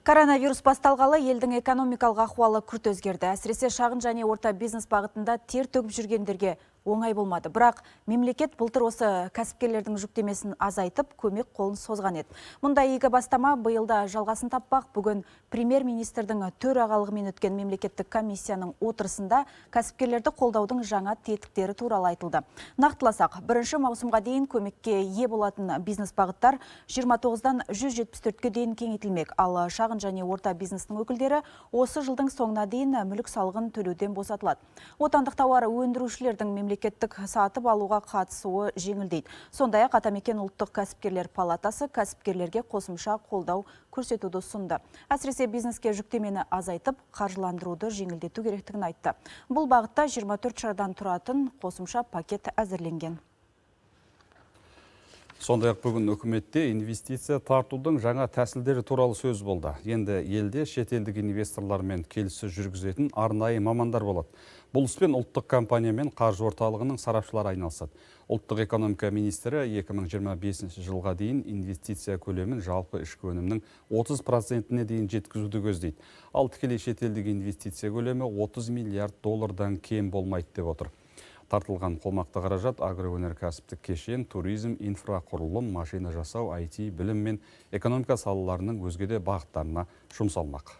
Коронавирус басталғалы елдің экономикалық ахуалы күрт өзгерді. Әсіресе шағын және орта бизнес бағытында тер төгіп жүргендерге оңай болмады. Бірақ мемлекет былтыр осы кәсіпкерлердің жүктемесін азайтып, көмек қолын созған еді. Мұндай игі бастама биыл да жалғасын таппақ. Бүгін премьер-министрдің төрағалығымен өткен мемлекеттік комиссияның отырысында кәсіпкерлерді қолдаудың жаңа тетіктері туралы айтылды. Нақтыласақ, бірінші маусымға дейін көмекке ие болатын бизнес бағыттар 29-дан 174-ке дейін кеңейтілмек. Ал шағын және орта бизнестің өкілдері осы жылдың соңына дейін мүлік салығын төлеуден босатылады. Отандық тауар өндірушілердің мемлекеттік сатып алуға қатысуы жеңілдейді. Сондай-ақ Атамекен ұлттық кәсіпкерлер палатасы кәсіпкерлерге қосымша қолдау көрсетуді ұсынды. Әсіресе бизнеске жүктемені азайтып, қаржыландыруды жеңілдету керектігін айтты. Бұл бағытта 24 шарадан тұратын қосымша пакет әзірленген. Сондай-ақ бүгін үкіметте инвестиция тартудың жаңа тәсілдері туралы сөз болды. Енді елде шетелдік инвесторлармен келіссөз жүргізетін арнайы мамандар болады. Бұл іспен ұлттық компания мен қаржы орталығының сарапшылары айналысады. Ұлттық экономика министрі 2025 жылға дейін инвестиция көлемін жалпы ішкі өнімнің 30 процентіне дейін жеткізуді көздейді. Ал тікелей шетелдік инвестиция көлемі 30 миллиард доллардан кем болмайды деп отыр. Тартылған қомақты қаражат агроөнеркәсіптік кешен, туризм, инфрақұрылым, машина жасау, IT, білім мен экономика салаларының өзге де бағыттарына жұмсалмақ.